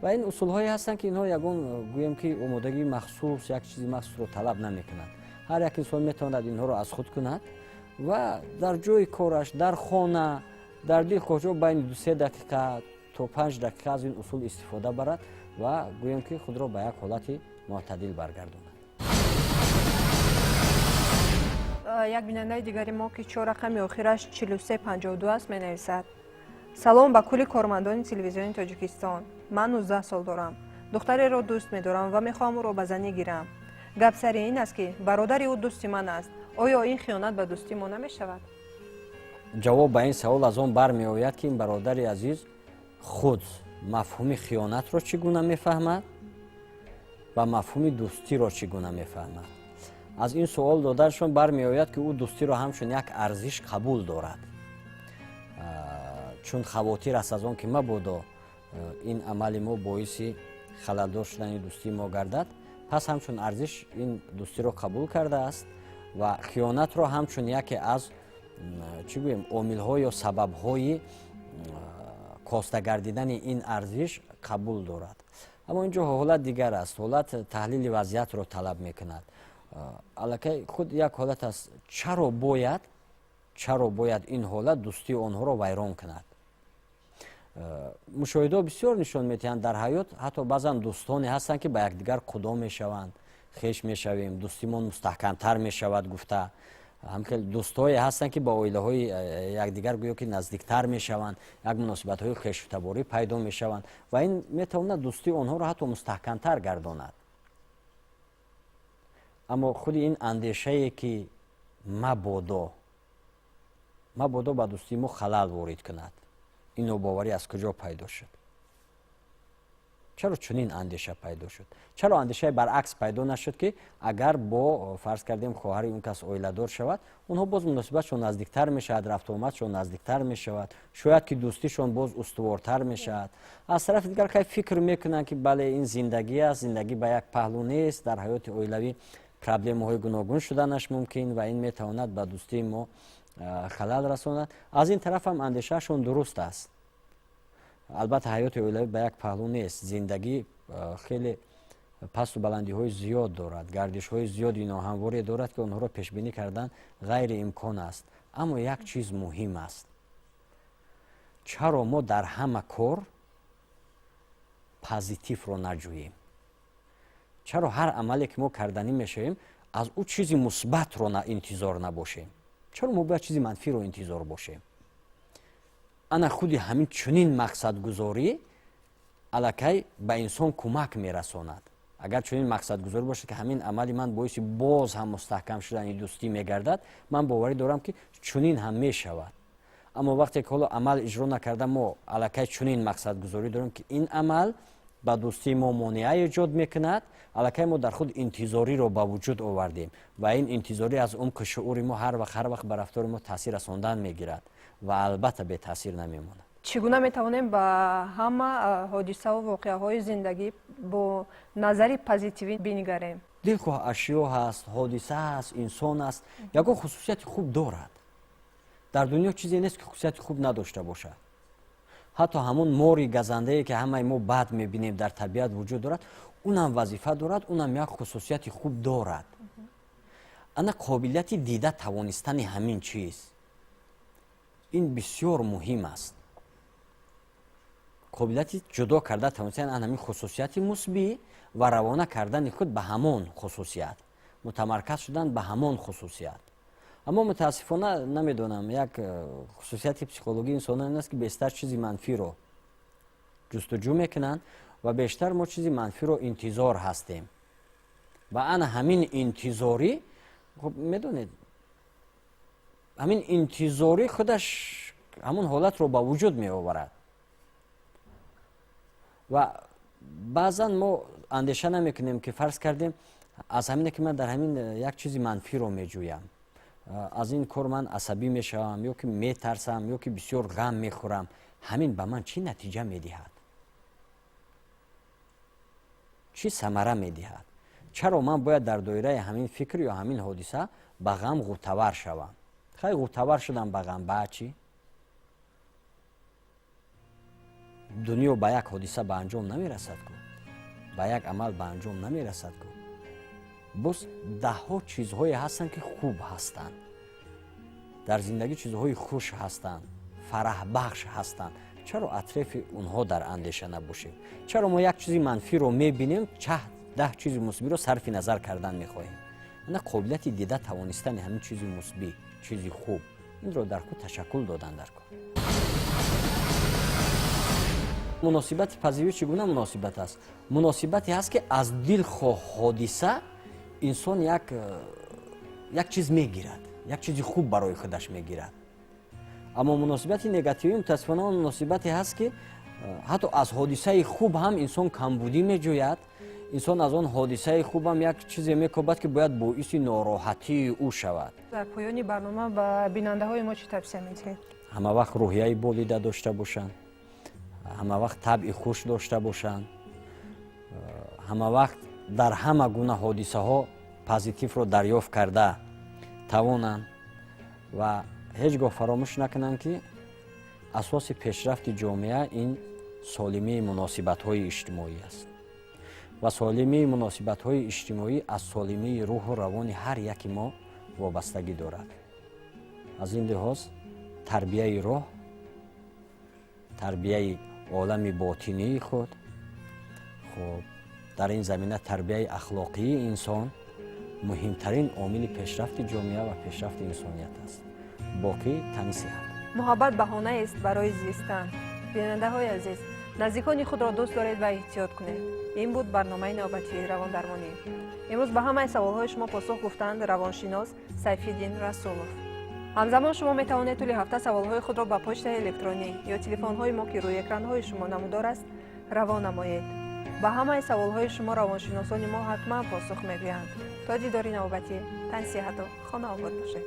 Ва ин усулҳое ҳастанд, ки инҳо ягон, гӯем ки, омодагии махсус, як чизи махсусро талаб намекунанд. Ҳар як инсон метавонад инҳоро аз худ кунад ва дар ҷои кораш, дар хона, дар дилхоҳ ҷо байни 2-3 дақиқа то 5 дақиқа аз ин усул истифода барад ва, гӯем ки, худро ба як ҳолати мӯътадил баргардонад. Як бинандаи дигари мо, ки чор рақами охираш 4352 аст, менависад: Салом ба кулли кормандони Телевизиони Тоҷикистон. Ман 19 сол дорам, духтареро дӯст медорам ва мехоҳам ӯро ба занӣ гирам. Гап сари ин аст, ки бародари ӯ дӯсти ман аст. Оё ин хиёнат ба дӯстии мо намешавад? Ҷавоб ба ин савол аз он бармеояд, ки ин бародари азиз худ мафҳуми хиёнатро чӣ гуна мефаҳмад ва мафҳуми дӯстиро чӣ гуна мефаҳмад. Аз ин суол доданашон бармеояд, ки ӯ дӯстиро ҳамчун як арзиш қабул дорад, чун хавотир аст аз он, ки мабодо ин амали мо боиси халалдор шудани дӯстии мо гардад. Пас ҳамчун арзиш ин дӯстиро қабул кардааст ва хиёнатро ҳамчун яке аз, чӣ гӯем, омилҳо ё сабабҳои коста гардидани ин арзиш қабул дорад. Аммо ин ҷо ҳолат дигар аст, ҳолат таҳлили вазъиятро талаб мекунад. Аллакай худ як ҳолат аст. Чаро бояд ин ҳолат дӯстии онҳоро вайрон кунад? Мушоҳидаҳо бисёр нишон медиҳанд, дар ҳаёт ҳатто баъзан дӯстоне ҳастанд, ки ба якдигар қудо мешаванд, хеш мешавем, дӯстимон мустаҳкамтар мешавад гуфта. Ҳамхел дӯстҳое ҳастанд, ки ба оилаҳои якдигар гӯё ки наздиктар мешаванд, як муносибатҳои хешутаборӣ пайдо мешаванд ва ин метавонад дӯстии онҳоро ҳатто мустаҳкамтар гардонад. Аммо худи ин андешае, ки мабодо ба дӯстии мо халал ворид кунад, ин нобоварӣ аз куҷо пайдо шуд? Чаро чунин андеша пайдо шуд? Чаро андешаи баръакс пайдо нашуд, ки агар бо, фарз кардем, хоҳари он кас оиладор шавад, онҳо боз муносибатшон наздиктар мешавад, рафтуомадшон наздиктар мешавад, шояд ки дӯстишон боз устувортар мешавад? Аз тарафи дигар, кай фикр мекунанд, ки бале, ин зиндагӣ аст, зиндагӣ ба як паҳлӯ нест, дар ҳаёти оилавӣ проблемаҳои гуногун шуданаш мумкин ва ин метавонад ба дӯстии мо халал расонад. Аз ин тараф ҳам андешаашон дуруст аст. Албатта, ҳаёти оилавӣ ба як паҳлӯ нест, зиндагӣ хеле пасту баландиҳои зиёд дорад, гардишҳои зиёди ноҳамворе дорад, ки онҳоро пешбинӣ кардан ғайриимкон аст. Аммо як чиз муҳим аст: чаро мо дар ҳама кор позитивро наҷӯем? Чаро ҳар амале, ки мо карданӣ мешавем, аз ӯ чизи мусбатро интизор набошем? Чаро мо бояд чизи манфиро интизор бошем? Ана худи ҳамин чунин мақсадгузорӣ аллакай ба инсон кӯмак мерасонад. Агар чунин мақсадгузорӣ бошад, ки ҳамин амали ман боиси боз ҳам мустаҳкам шудани дӯстӣ мегардад, ман боварӣ дорам, ки чунин ҳам мешавад. Аммо вақте ки ҳоло амал иҷро накарда, мо аллакай чунин мақсадгузорӣ дорем, ки ин амал ба дӯстии мо монеа эҷод мекунад, аллакай мо дар худ интизориро ба вуҷуд овардем ва ин интизорӣ аз умқи шуури мо ҳар вақт ба рафтори мо таъсир расондан мегирад ва албатта бетаъсир намемонад. Чӣ гуна метавонем ба ҳама ҳодисаву воқеаҳои зиндагӣ бо назари позитивӣ бинигарем? Дилхоҳ ашё ҳаст, ҳодиса ҳаст, инсон аст, ягон хусусияти хуб дорад. Дар дунё чизе нест, ки хусусияти хуб надошта бошад. Ҳатто ҳамон мори газандае, ки ҳамаи мо бад мебинем, дар табиат вуҷуд дорад, унам вазифа дорад, унам як хусусияти хуб дорад. Ана қобилияти дида тавонистани ҳамин чиз, ин бисёр муҳим аст. Қобилияти ҷудо карда тавонистани ан ҳамин хусусияти мусбӣ ва равона кардани худ ба ҳамон хусусият, мутамарказ шудан ба ҳамон хусусият. Аммо мутаассифона, намедонам, як хусусияти психологии инсонон ин аст, ки бештар чизи манфиро ҷустуҷӯ мекунанд ва бештар мо чизи манфиро интизор ҳастем. Ва ана ҳамин интизорӣ, хуб медонед, ҳамин интизорӣ худаш ҳамон ҳолатро ба вуҷуд меоварад. Ва баъзан мо андеша намекунем, ки, фарз кардем, аз ҳамине, ки ман дар ҳамин як чизи манфиро меҷӯям, аз ин кор ман асабӣ мешавам ё ки метарсам, ё ки бисёр ғам мехӯрам, ҳамин ба ман чӣ натиҷа медиҳад, чӣ самара медиҳад? Чаро ман бояд дар доираи ҳамин фикр ё ҳамин ҳодиса ба ғам ғӯтавар шавам? Хай, ғӯтавар шудам ба ғам, баъд чӣ? Дунё ба як ҳодиса ба анҷом намерасад ку, ба як амал ба анҷом намерасад ку. Боз даҳҳо чизҳое ҳастанд, ки хуб ҳастанд дар зиндагӣ, чизҳои хуш ҳастанд, фараҳбахш ҳастанд. Чаро атрофи онҳо дар андеша набошем? Чаро мо як чизи манфиро мебинем, чаҳ 10 чизи мусбиро сарфи назар кардан мехоҳем? Ана қобилияти дида тавонистани ҳамин чизи мусбӣ, чизи хуб, инро дар худ ташаккул додан дар кор. Муносибати пазирӣ чӣ гуна муносибат аст? Муносибате ҳаст, ки аз дилхоҳ ҳодиса инсон як чиз мегирад, як чизи хуб барои худаш мегирад. Аммо муносибати негативӣ, мутаассифона, он муносибате ҳаст, ки ҳатто аз ҳодисаи хуб ҳам инсон камбудӣ меҷӯяд. Инсон аз он ҳодисаи хубам як чизе мекобад, ки бояд боиси нороҳатии ӯ шавад. Дар поёни барнома ба бинандаҳои мо чӣ тавсия медиҳед? Ҳама вақт рӯҳияи болида дошта бошанд, ҳама вақт табъи хуш дошта бошанд, ҳама вақт дар ҳама гуна ҳодисаҳо позитивро дарёфт карда тавонанд ва ҳеҷ гоҳ фаромӯш накунанд, ки асоси пешрафти ҷомеа ин солимии муносибатҳои иҷтимоӣ аст ва солимии муносибатҳои иҷтимоӣ аз солимии рӯҳу равони ҳар яки мо вобастагӣ дорад. Аз ин лиҳоз тарбияи рӯҳ, тарбияи олами ботинии худ, хуб, дар ин замина тарбияи ахлоқии инсон муҳимтарин омили пешрафти ҷомеа ва пешрафти инсоният аст. Боқӣ тани сиҳат. Муҳаббат баҳонаест барои зистан. Бинандаҳои азиз, наздикони худро дӯст доред ва эҳтиёт кунед. Ин буд барномаи навбатии равондармонӣ. Имрӯз ба ҳамаи саволҳои шумо посух гуфтанд равоншинос Сайфиддин Расулов. Ҳамзамон шумо метавонед тӯли ҳафта саволҳои худро ба почтаи электронӣ ё телефонҳои мо, ки рӯи экранҳои шумо намудор аст, равон намоед. Ба ҳамаи саволҳои шумо равоншиносони мо ҳатман посух мегӯянд. То дидори навбатӣ тансиҳату хонаобод бошед.